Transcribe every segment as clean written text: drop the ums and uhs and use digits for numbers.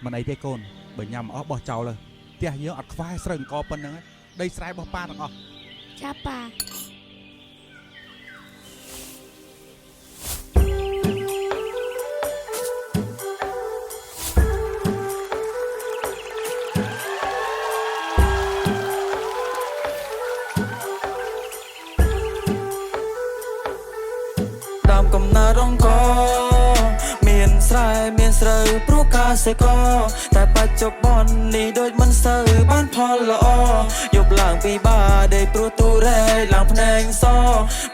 មិនអីទេកូនបើញ៉ាំអស់បោះចោលទៅផ្ទះយើងអត់ខ្វះស្រូវអង្គប៉ុណ្្នឹងឯងដីស្រែរបស់ប៉ាទាំងអស់ ចាប៉ា ដើមកំណើតអង្គមានស្រែមានស្រូវព្រោះកាសិករតែបច្ចុប្បន្ននេះដូចមិនសូវបានផលល្អយប់ឡើងពីបាដេកព្រោះទូរ៉ែឡើងភ្នែកស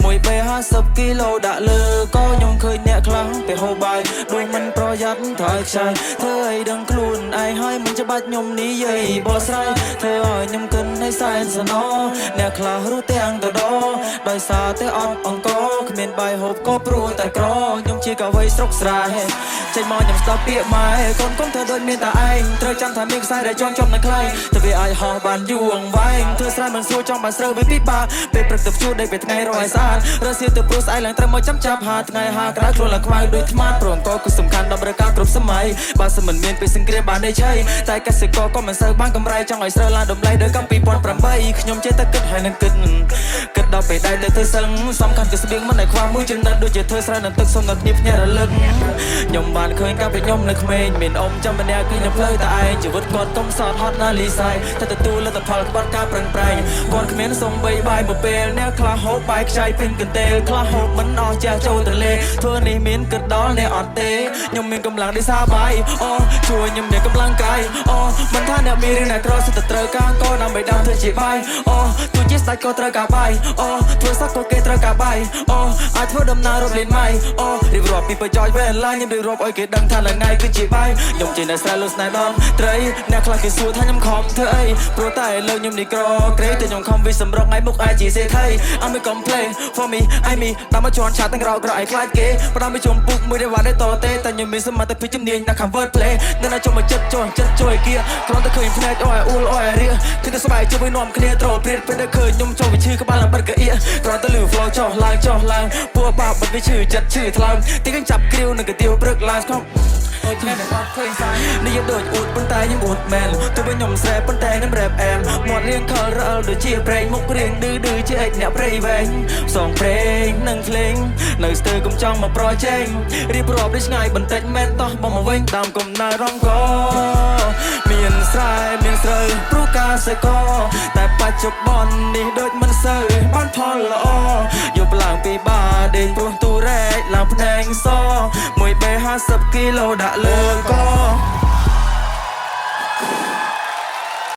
មួយបេ50គីឡូដាក់លើក៏ខ្ញុំឃើញអ្នកខ្លាំងពេលហូបបាយដូចមិនប្រយ័ត្នថើខ្ចីធ្វើឲ្យដឹងខ្លួនឯងហើយមិនច្បាច់ខ្ញុំនិយាយបកស្រាយធ្វើឲ្យខ្ញុំគិនឲ្យសែនសណោអ្នកខ្លះរស់ទាំងតដដោយសារតែអត់អង្គគ្មានបាយហូបក៏ព្រោះតែក្រខ្ញុំជាកវីស្រុកស្រែចេញមកខ្ញុំស្ដាប់ពាក្យម៉ែកូនកុំធ្វើដូចមានតែឯងត្រូវចាំថាមានខ្សែដែលជាប់ជាប់នៅខ្លៃតែវាអាចហោះបានយូរអង្វែងធ្វើស្រែមិនស្រួលចង់បានស្រូវវាពិបាកពេលព្រឹកទៅភ្ជួរដីពេលថ្ងៃរកឲ្យស្អាតរសៀលទៅព្រោះស្អែកឡើងត្រូវមកចាំចាប់ហាថ្ងៃហាក្រៅខ្លួនឡើងខ្មៅដូចថ្មព្រោះអង្គគឺសំខាន់ដល់ប្រការគ្រប់សម័យបើសិនមិនមានពេលសង្គ្រាមបានន័យឆៃតែកសិករក៏មិនសូវបានកម្រៃចង់ឲ្យស្រូវឡើងតម្លៃដូចកាល2008ខ្ញុំចេះតែគិតហើយនឹងគិតគិតដល់ពេលដែរទៅធ្វើសឹងសំខាន់គឺស្បៀងមិនឲ្យខ្វះមួយចំណិតដូចជាធ្វើស្រែនឹងទឹកសុំដល់គ្នាភ្ញាក់រលឹកខ្ញុំបានឃើញកាលពីខ្ញុំនៅក្មេងមានអ៊ំចាំម្នាក់គឺនៅផ្លូវតែឯងជីវិតគាត់កំសត់ហត់ណាស់លីស័យតែទទួលលទ្ធផលក្បត់ការប្រឹងប្រែងគាត់គ្មានសំបីបាយមួយពេលអ្នកខ្លះហូបបាយខ្ចីពេញកន្ទេលខ្លះហូបមិនអស់ចេះចូលទលេធ្វើនេះមានគិតដល់អ្នកអត់ទេខ្ញុំមានកម្លាំងដូចសាបាយអូជួយខ្ញុំមានកម្លាំងកាយអូមិនថាអ្នកមានឬអ្នកក្រសិតតែត្រូវការកដើម្បីដើមធ្វើជាបាយអូទោះជាស្ដេចក៏ត្រូវការបាយអូធ្វើសក់ក៏គេត្រូវការបាយអូអាចធ្វើដំណើររាប់លានម៉ៃអូរៀបរាប់ពីប្រយោជន៍វេលាខ្ញុំរៀបរាប់ឲ្យគេដឹងថាថ្ងៃគឺជាបាយខ្ញុំជាអ្នកស្រែលោកស្នេហ៍ដំត្រីអ្នកខ្លះគេសួរថាខ្ញុំខំធ្វើអីព្រោះតែលើខ្ញុំនេះក្រក្រេតែខ្ញុំខំវិសម្រុកថ្ងៃមុខអាចជាសេដ្ឋី I'm a complain for me I me តាមមកជន់ឆាតទាំងក្រក្រឲ្យខ្លាចគេផ្ដាំពីជុំពុកមួយដែលវ៉ាត់តទេតែខ្ញុំមានសមត្ថភាពជំនាញណាស់ convert play នៅណាជុំមកចិត្តចូលចិត្តជួយគៀគ្រាន់តែឃើញភ្នែកអូយអ៊ូលអូយរៀគឺតែស្បែកជួយនាំគ្នាត្រូលព្រាតពេលដែលឃើញខ្ញុំចូលវិឈឺក្បាលឡើងបិទកៀគ្រាន់តែលឺ flow ចុះឡើងចុះឡើងពួកបាបិទវាឈឺចិត្តឈឺថ្លើមទីកញ្ចាប់គ្រាវនឹងកាទៀវព្រឹកឡើងស្គប់អូយថ្ងៃនេះអត់ឃើញសាយនេះយកដូចអួតប៉ុន្តែខ្ញុំអួតមែនទោះបីខ្ញុំស្រែប៉ុន្តែខ្ញុំរ៉េបអែមមាត់រៀងខលរអិលដូចជាប្រេងមុខរៀងឌឺឌឺជាអិចអ្នកព្រៃវែងផ្សងព្រេងនិងភ្លេងនៅស្ទើរកុំចង់មកប្រជែងរៀបរាប់ដូចឆ្ងាយបន្តិចមែនតោះបងមកវិញតាមកំណើរងកមានស្រែមានស្រូវព្រោះកាសិករតែបច្ចុប្បន្ននេះដូចមិនសូវបានផលល្អយប់ឡើងពីបាដេកព្រោះទូរ៉ែកឡើងភ្នែកសមួយបេ50គីឡូដាក់លើ